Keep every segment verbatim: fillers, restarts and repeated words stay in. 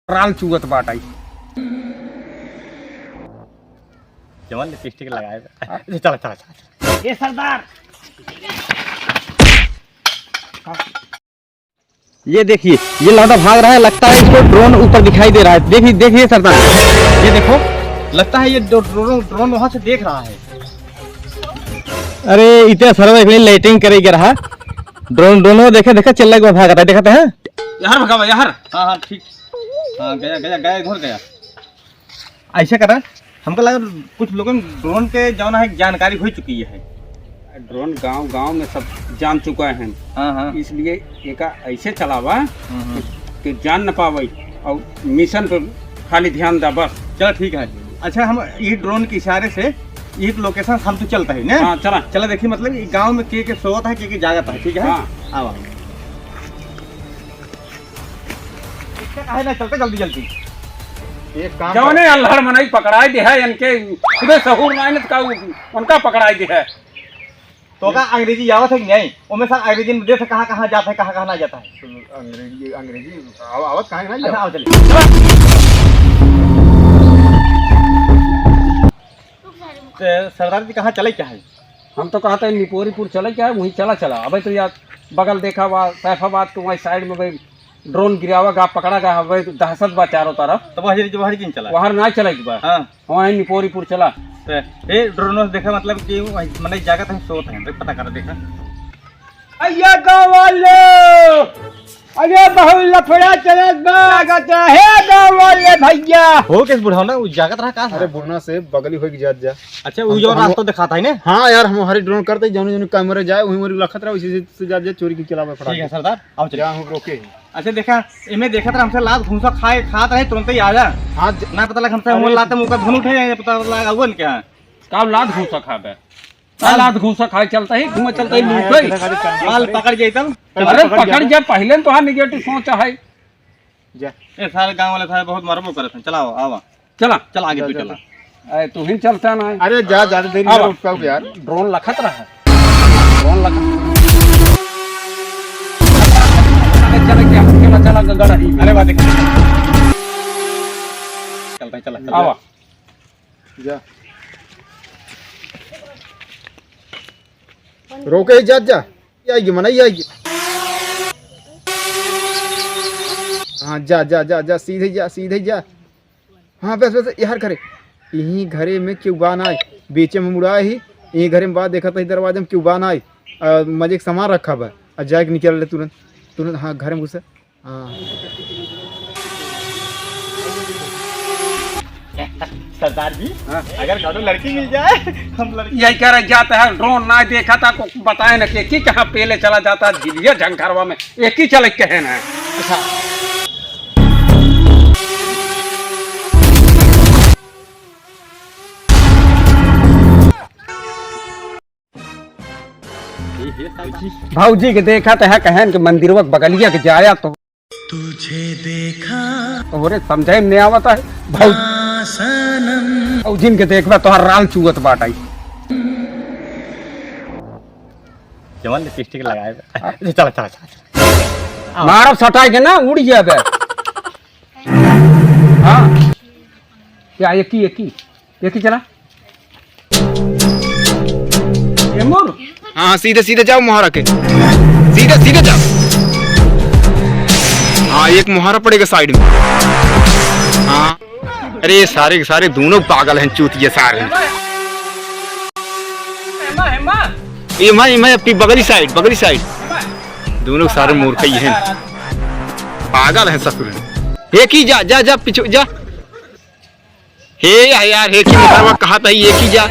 राल चुअत बाटइ। जवन लिपस्टिक लगाए बा। चला, चला, चला, चला। ए सरदार। ये देखिए, ये लौंडा भाग रहा है, लगता है इसको ड्रोन ऊपर दिखाई दे रहा है। देखिए, देखिए सरदार, ये देखो, लगता है ये ड्रो-, ड्रोन, ड्रोन वहाँ से देख रहा है। अरे, इतना सरवा एक लाइटिंग करे के रहा, ड्रोन, ड्रोन वो देखे, देखे, चल लग भागता है, देखते हैं। यार भगावा, यार। हाँ, हाँ, ठीक। हाँ, गया, गया, गया, घर गया। ऐसे करा, हमको लगा कुछ लोगन ड्रोन के जौन है जानकारी हो चुकी है। ड्रोन गांव गांव में सब जान चुका है। हाँ, हाँ। इसलिए एका ऐसे चलावा हम्म, हम्म। कि, कि जान न पावे और मिशन पे खाली ध्यान दा बस। चलो ठीक है। अच्छा, हम ये ड्रोन के इशारे से एक लोकेशन हम तो चलता है ना? हाँ, चला। चला देखी, मतलब ये गांव में के के सोवत है, के के जागत है, ठीक है? हाँ। आवा। इससे काहे ना चलते जल्दी जल्दी। एक काम जौने कर। अल्हड़ मनई पकड़ाई दे है, इनके खुदे सहूर ना, इनका उनका पकड़ाई दे है। तो का अंग्रेजी आवत है कि नहीं? ओमे सर अंग्रेजी में देख कहाँ कहाँ जाता है, कहाँ कहाँ ना जाता है। अंग्रेजी, अंग्रेजी आव-, आवत कहाँ है ना अच्छा, जाओ। आओ चलिए। तो सरदार जी कहाँ चले क्या है? हम तो कहते हैं निपोरीपुर चले क्या है, वहीं चला चला। अबे तो यार बगल देखा हुआ सैफाबाद के वहीं साइड में भाई ड्रोन गिरावा गा, पकड़ा गा, अबे तो दहशत बा चारों तरफ। तो वहाँ जब हर दिन चला। वहाँ ना चले एक बार। हाँ। हाँ, निपोरीपुर चला। ए, ए, ड्रोन से देखा मतलब कि वही, मने जागत है, सोत है, देख, पता कर, देखा। अरे गाँव वाले, अरे बहुत लफड़ा चलत बा, लागत है गाँव वाले भैया। हो किस बुढ़ावना, वो जागत रहा का? अरे बुढ़ना से बगली होई के जात जा। अच्छा, वो जो रास्ता दिखाता है ने? हाँ यार, हम हरी ड्रोन करते, जौन जौन कैमरे जाए, वही वही लखत रहा, उसी से, से जात जा, चोरी की चलावे फटाक ठीक है से। सरदार, आओ चलिए। जा हम रोके। अच्छा देखा, एमे देखत रह, हमसे लात घूसा खाए, खात रहे, तुरंते ही आ जा। हाँ, ज-, ना पता लगा हमसे अरे, मुँह लाते, मुँह का धुन उठे, पता लगा अवन क्या है। का लात घूसा खाबे? का लात घूसा खाए चलता ही, घूमे चलता ही लूट गई। माल पकड़ जाए तब। अरे पकड़ जा, पहिले तो हाँ निगेटिव सोच है। जा। ए सारे गाँव वाले सारे बहुत मरबो करत हैं, चलाओ, आवा। चला। चल, आगे जा, तू जा, चला। जा। अरे, तू ही चलता ना है। अरे, जा, ज्यादा देरी आवा। नहीं उठ पाओगे यार। ड्रोन लखत रहा। ड्रोन लखत। चला, चला, चला, गड़ा ही। अरे, बात देख। चलता है, चला, चला। आवा। जा। रोके ही जा, जा। ये आएगी, मना, ये आएगी। हाँ, जा, जा, जा, जा, सीधे जा, सीधे जा। हाँ, बस, बस, यार घरे। यहीं घरे में केहू बा नाई। बीचे में मुड़ा ही, यहीं घरे में बा, देखत ही दरवाजे में केहू बा नाई। आ, मजे के सामान रखा बा। आ, जाए के निकल ले तुरंत, तुरंत, हाँ, घरे में घुसा। हाँ। सरदार जी, हाँ। अगर कौनो लड़की मिल जाए, हम लड़की यही कह रहे, जाता है, ड्रोन ना देखा था, को बताए ना कि, कि कहाँ पेले चला जाता, जिलिया झंखरवा में, एक ही चले कहे ना। अच्छा। भौजी के देखा त है, कहन के मंदिरवा के बगलिया के जाया तो। तुझे देखा। तोहरे समझे में नहीं आवत है। भौ-, हाँ, सनम। भौजिन के देखबा तोहर राल चुअत बाटई। जवन लिपस्टिक लगाए बा। हाँ। चला, चला, चला, चला। मारब सटाई के ना, उड़ जाबे। हाँ। क्या, एक ही, एक ही, एक ही चला। ये मोर। हाँ, सीधे, सीधे जाओ मोहरा के। सीधे, सीधे जाओ। हाँ, एक मोहरा पड़ेगा साइड में। हाँ। अरे, सारे के सारे दोनों पागल हैं, चूतिया सारे। हेमा, हेमा। ये मैं, मैं अपनी बगली साइड, बगली साइड। दोनों सारे मूर्ख ही हैं, पागल हैं ससुर। हे की जा, जा, जा, पीछे जा। हे यार, हे की मोहरवा कहा था, ये की जा।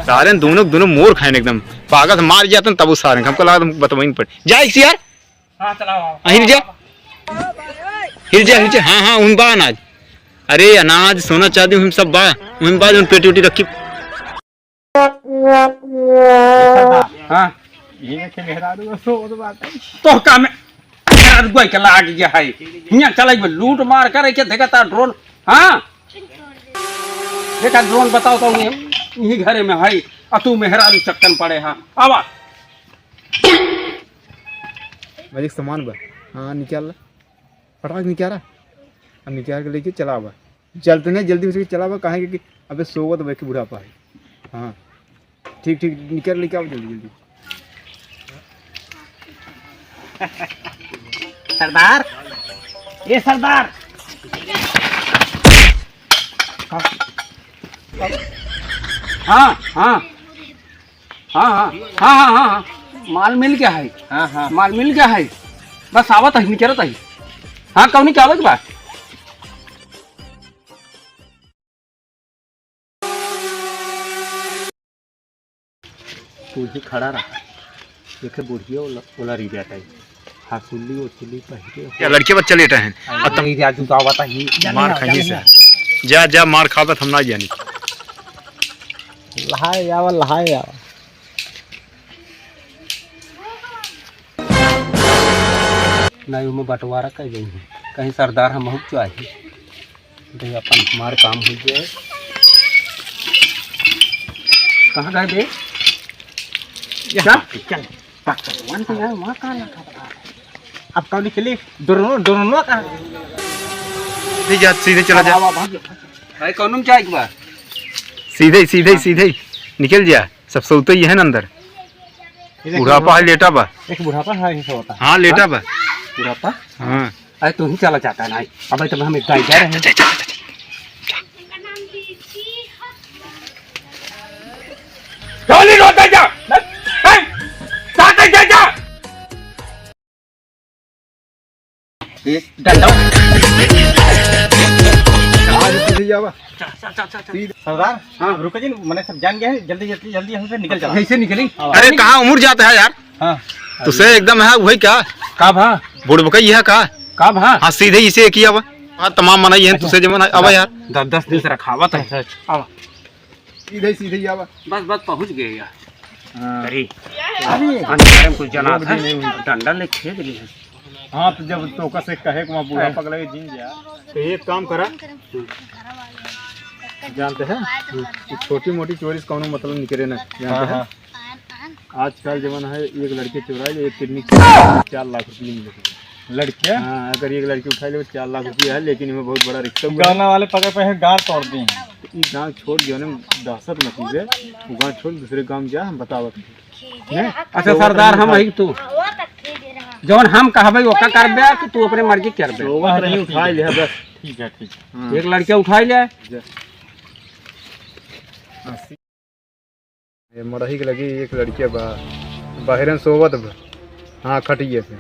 सारे दोनों, दोनों मूर्ख हैं एकदम, पागल से मार जाते हैं तब वो सारे, हमको लगा तुम बतवाइन पड़ जाए इसी यार। हाँ, चलाओ, आओ। अहिर जा। हिर जा, हिर जा। हाँ, हाँ, उन बा अनाज। अरे, अनाज, सोना, चांदी, उन सब बा। उन बा, उन पेटी उटी रखी। हाँ। ये के मेहरारू सो तो बात है। तो का में मेहरारू गोई के लाग गया है। हियाँ चले गए लूट मार करे के देखा था ड्रोन। हाँ। देखा ड्रोन बताओ तो ये, यही घरे में है। आ तू मेहरारू चक्कन पड़े। हाँ। आवा। भाई, एक सामान बा। हाँ, निकाल ला। फटाक निकारा, अब निकार के लेके चला आवा। चलते नहीं, जल्दी उसे चला आवा, काहे कि अबे सोवत बा कि बुढ़ापा है। हाँ, ठीक, ठीक, निकर लेके आओ जल्दी, जल्दी। सरदार, ए सरदार। हाँ, हाँ। हाँ, हाँ। हाँ, हाँ, हाँ, हाँ। माल मिल गया है। हाँ, हाँ। माल मिल गया है। बस आवत है, निकरत है। हाँ, कौनी क्या आवत बा? तू ही खड़ा रहा। देखे बुढ़िया ओला, ओला री जाता है। हाँ, सुल्ली, ओ सुल्ली पहिरे हो। या लड़के बच्चा लेटा है। अरे, अब तम नहीं, राजू तो आवता ही। मार खाइए से। जा, जा, मार खाबे, हम ना जानी। लहाए आवा, लहाए आवा। नहीं, ओमे बंटवारा कर देंगे। कहीं सरदार हम बहुत चाहिए। दे अपन हमार काम हो जाए। कहाँ गए बे? यहाँ चल। पे, चल। भाग, चल। वन तो यार, वहाँ कहाँ लगा था? अब कौन निकली? डोरनो, डोरनो कहाँ? नहीं जा, सीधे चला जा। आवा, आवा, भाग जा, भाग जा। भाई, कौन में जाए एक बार? सीधे, सीधे, हाँ। सीधे। निकल जा। सब सोते ही है ना अंदर। ये देख बुढ़ापा है, लेटा बा। एक बुढ़ापा है, ये सोता। हाँ, लेटा हाँ? बा। बुढ़ापा? हाँ। अरे तू ही चला जाता है ना। अबे तब हम इतना ही जा रहे हैं। जा, जा, जा, जा। जा। गाली रोता जा। नहीं, साथ ही जा, जा। ये डंडा। आज तुझे जावा। चल, चल, चल, चल, चल। सीधा। सरदार, हाँ। रुको जी, मैंने सब जान गया है, जल्दी, जल्दी, जल्दी यहाँ से निकल जाओ। कैसे निकली? हाँ। अरे, कहाँ उमुर जाता है यार? हाँ। तुझसे एकदम है, वही का? का भा? बुड़बकई है का? का भा? हाँ, सीधे इसे एक ही आवा। हाँ, तमाम मनाई है, अच्छा। तुझसे जब मना, आवा यार। द-, दस दिन से रखावत है। अच्छा, अच्छा। आवा। सीधे, सीधे ही आवा। बस, बस, पहुँच गए यार। हाँ। अरे, अरे। अंधेरे में कुछ जना रोक था, दी नहीं हुई। डंडा ले खेद लिए। हाँ, तो जब तोका से कहे कि वहाँ बूढ़ा हाँ। पगला के जिन गया, तो एक काम करा, जानते हैं, कि छोटी मोटी चोरी से कौनो मतलब निकले ना, जानते हाँ, हैं? हाँ। आजकल जमाना है, एक लड़के चुराए ले, एक किडनी, चार लाख रुपये मिले। लड़के? हाँ, अगर एक लड़के उठा ले, चार लाख रुपया है, लेकिन इनमें बहुत बड़ा रिक्शा हुआ है। गाना वाले पकड़ पे हैं, गांड तोड़ दी हैं। तो ई गांव छोड़, जौने में दहशत मची है, वो गांव छोड़, दूसरे गांव में जा, हम बतावत हैं। हैं? अच्छा, सरदार हम हई तू। जौन हम कहबे, ओका करबे कि तू अपने मर्जी करबे? तो वो नहीं उठा ले, बस। ठीक है, ठीक है। हाँ। एक लड़के उठा ले। जा। हाँ, ये मड़ही के लगी एक लड़किया बा, बाहरन सोवत बा। हाँ, खटिये पे।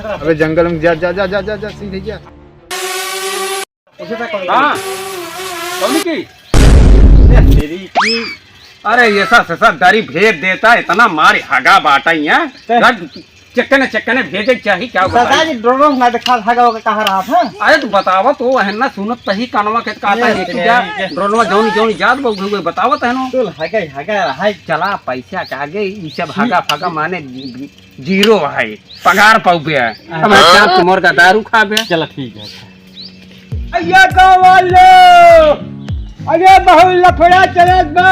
अबे जंगल में जा, जा, जा, सीधे जा। हाँ, कौन की? ए, तेरी की। अरे, ये सा, सा, सा दरी भेद देता, इतना मार हगा बाटा ही है। ते- घर चक्कने, चक्कने भेजे के चाही, क्या बताई? सरदार जी, ड्रोन ना देखा, हगा होगा कहाँ रहा था? अरे, तू बतावा तो, है ना, सुनत तही कानवा के कहता ये है कि जा, तेरी के। ड्रोनवा जौन, जौन जात बा, उहे बतावत है ना। चल, हगा, हगा, हाय। चला, पैसा के आगे, ई सब हगा, फगा माने जीरो है, पगार पाउबे है। हाँ। हमारे साथ तुम्हार का दारू खाबे। चला, ठीक है। अरे गाँव वाले, अरे बहुत लफड़ा चलत बा,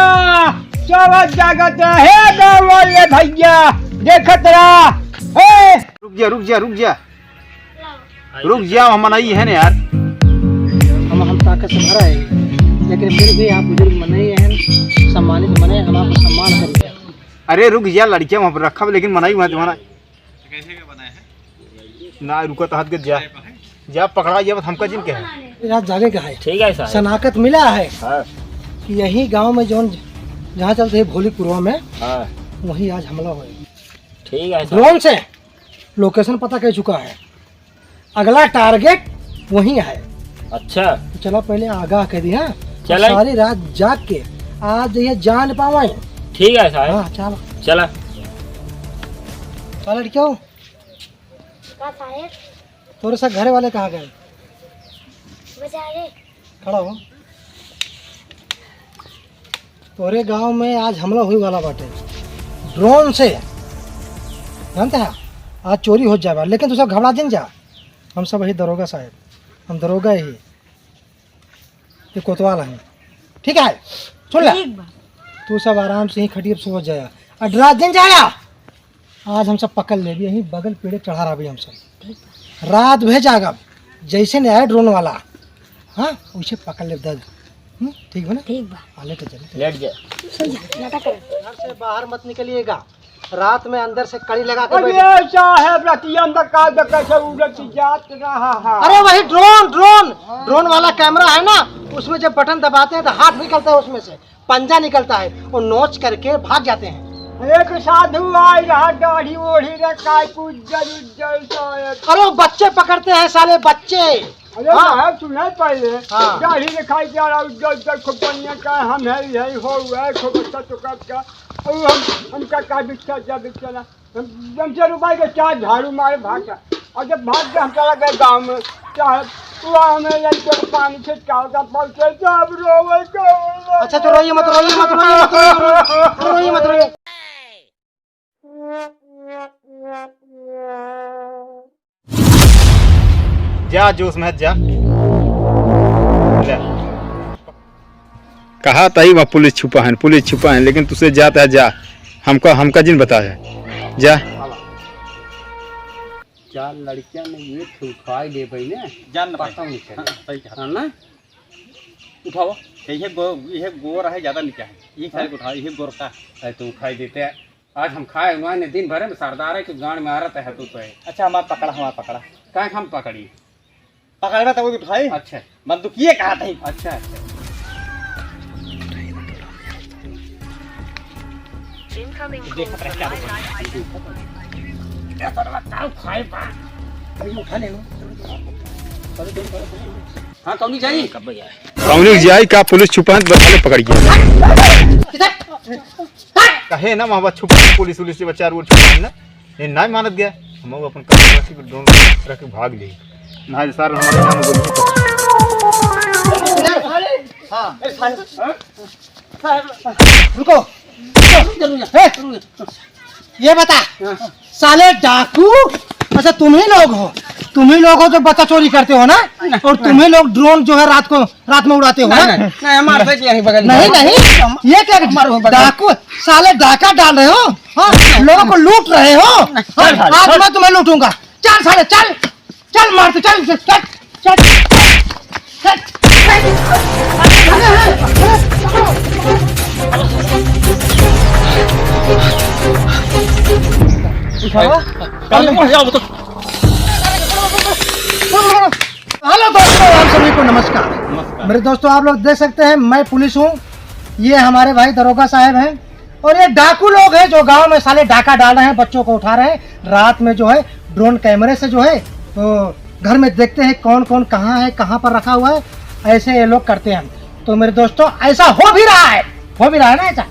सोवत जागत रहे गाँव वाले भैया, देखत रहा। ए! रुक जा, रुक जा, रुक जा, रुक जा, हम मनाई है ना यार। हम, हम ताकत से भरा है, लेकिन फिर भी आप बुजुर्ग मनाई है, सम्मानित मने, हम आपको सम्मान करिए। अरे रुक जा, लड़कियाँ वहाँ पर रखा, लेकिन मनाई मत, मना। कैसे के बनाए हैं? ना, रुको तो हाथ के जा। जा, पकड़ा, ये मत हमका जिन के है। रात जागे का है। ठीक है, साहब। शनाख्त मिला है हाँ। कि यही गांव में जौन, जहाँ चलते हैं भोलीपुरवा में, हाँ। वहीं आज हमला हुआ है। ठीक है, साहब। ड्रोन से लोकेशन पता कर चुका है, अगला टारगेट वहीं है। अच्छा। तो चला पहले आगाह कर दी, हाँ? चला। सारी रात जाग के आज ये जान पावे। ठीक है साहब। हाँ, चला। चला। का लड़कियों? का साहेब? तोरे सब घरे वाले कहाँ गए? बाजारे। खड़ा हो। तोरे गांव में आज हमला होए वाला बाटे ड्रोन से, जानते हैं? आज चोरी हो जाए, लेकिन तू सब घबरा जिन जा। हम सब वही दरोगा साहेब, हम दरोगा ही, ये कोतवाल हैं, ठीक है? सुन ले, ठीक बा। तू सब आराम से ही खटिया पे सो जाया, और डरा जिन जाया। आज हम सब पकड़ लेबी, यहीं बगल पेड़े चढ़ा रहा हम सब। रात भर जागब, जैसे नहीं आया ड्रोन वाला, हाँ, उसे पकड़ ले दर्द। हम्म, ठीक बा ना? ठीक बा। हाँ, लेट जा, लेट जा। लेट जा। सो जा, नाटक कर। घर से बाहर मत निकलिएगा, रात में अंदर से कड़ी लगा के अरे बैठे। साहब, रतिया में का देखै से उड़त जात रहा है। अरे वही ड्रोन, ड्रोन, ड्रोन वाला कैमरा है ना, उसमें जब बटन दबाते हैं तो हाथ निकलता है उसमें से। पंजा निकलता है, वो नोच करके भाग जाते हैं। एक साधु आई रहा, दाढ़ी ओढ़ी रखा है, उज्जर उज्जर सा है। अरे वो बच्चे पकड़ते हैं साले, बच्चे। अरे हाँ। साहब, सुने पहले, हाँ। दाढ़ी रखा है, क्या रहा, उज्जर उज्जर, खूब बढ़िया का, हम है, यही हो, वह खूब अच्छा तो कर क्या। और हम, हमका का बिच्छा, जा बिच्छा ना। हम, हम चलो भाई के चार झाड़ू मारे भाग गया। और जब भाग गया, हम चला गए गाँव में। चाहे कुआं में या तो पानी छिटकावता पहुंचे, सब रोवे के। अच्छा, तो रोइए मत, रोइए मत, रोइए मत, रोइए मत, रोइए मत, रोइए। जा, जोश में जा। ले। कहा तही वहाँ पुलिस छुपा है, पुलिस छुपा है, लेकिन तुसे जाता है, जा। हमका, हमका जिन बता है, जा। चार लड़कियां में एक ठे उठाई ले भाई ने, जान ना पता पाए। नहीं चला। हाँ, सही कहा। हाँ ना? उठाओ। यह गो-, यह गोर है, ज्यादा नहीं क्या है। एक साइड हाँ? उठाओ, यह गोर का। अरे तो उठाई देते हैं। आज हम खाए हुआ ने दिन भर में सरदार है कि गांड में आ रहा है तू तो है। अच्छा, हमार पकड़ा, हमार पकड़ा। काहे हम पकड़ी? पकड़बा तब उठाई। अच्छा। बंदूकिये कहा तही। अच्छा, अच्छा। देख, पकड़ क्या बोल। ए, सरवा, ताऊ खाए बा। अरे, उठा ले लो। हाँ, कौनी जाई? कौनी जाई का पुलिस छुपा है, बस पकड़ गया। कहे ना वहाँ छुपा पुलिस उलिस से बच्चा रोड छुपा है ना। ये नाहीं मानत गया, हम अपन कमरा से ड्रोन रख के भाग ले। ना सर, हमारे यहाँ में गोली। हाँ। रुको, रुको, रुको। ए, ये बता, हाँ। साले डाकू, अच्छा तुम ही लोग हो, तुम ही लोग हो जो बच्चा चोरी करते हो ना, और तुम ही लोग ड्रोन जो है रात को रात में उड़ाते हो, नहीं, हाँ? नहीं, नहीं, हमारे से यहीं बगल में। नहीं, नहीं, ये क्या हमारे बगल में। डाकू, साले डाका डाल रहे हो, हाँ? लोगों को लूट रहे हो, हाँ? चल, चल, आज चल। मैं तुम्हें लूटूंगा। चल साले, चल, चल मार तू, चल, चल, चल, चल। उठाओ। हेलो दोस्तों, आप सभी को नमस्कार। नमस्कार। मेरे दोस्तों, आप लोग देख सकते हैं, मैं पुलिस हूँ, ये हमारे भाई दरोगा साहब हैं और ये डाकू लोग हैं जो गांव में साले डाका डाल रहे हैं, बच्चों को उठा रहे हैं रात में, जो है ड्रोन कैमरे से जो है तो घर में देखते हैं कौन कौन कहाँ है, कहाँ पर रखा हुआ है, ऐसे ये लोग करते हैं। तो मेरे दोस्तों, ऐसा हो भी रहा है, हो भी रहा है ना ऐसा?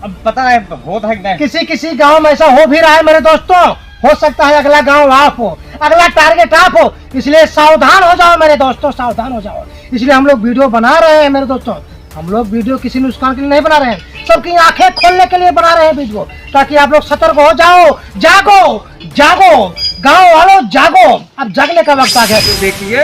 अब पता है, होता है कि नहीं? किसी किसी गांव में ऐसा हो भी रहा है मेरे दोस्तों। हो सकता है अगला गांव आप हो, अगला टारगेट आप हो, इसलिए सावधान हो जाओ मेरे दोस्तों, सावधान हो जाओ। इसलिए हम लोग वीडियो बना रहे हैं मेरे दोस्तों, हम लोग वीडियो किसी नुकसान के लिए नहीं बना रहे हैं, सबकी आंखें खोलने के लिए बना रहे हैं वीडियो, ताकि आप लोग सतर्क हो जाओ। जागो, जागो, गांव वालों जागो, अब जागने का वक्त आ गया। देखिए,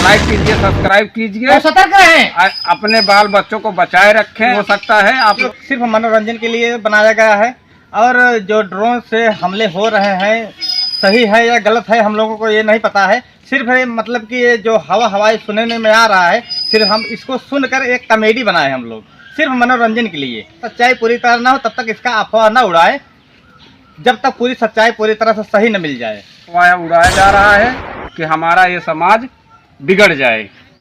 लाइक कीजिए, सब्सक्राइब कीजिए और सतर्क रहें। अ-, अपने बाल बच्चों को बचाए रखें। हो सकता है आप लोग सिर्फ मनोरंजन के लिए बनाया गया है और जो ड्रोन से हमले हो रहे हैं, सही है या गलत है, हम लोगों को ये नहीं पता है। सिर्फ ये, मतलब कि ये जो हवा हवाई सुनने में आ रहा है, सिर्फ हम इसको सुनकर एक कॉमेडी बनाए हम लोग, सिर्फ मनोरंजन के लिए। सच्चाई पूरी तरह ना हो तब तक इसका अफवाह ना उड़ाए, जब तक पूरी सच्चाई पूरी तरह से सही न मिल जाए। अफवाह उड़ाया जा रहा है कि हमारा ये समाज बिगड़ जाए।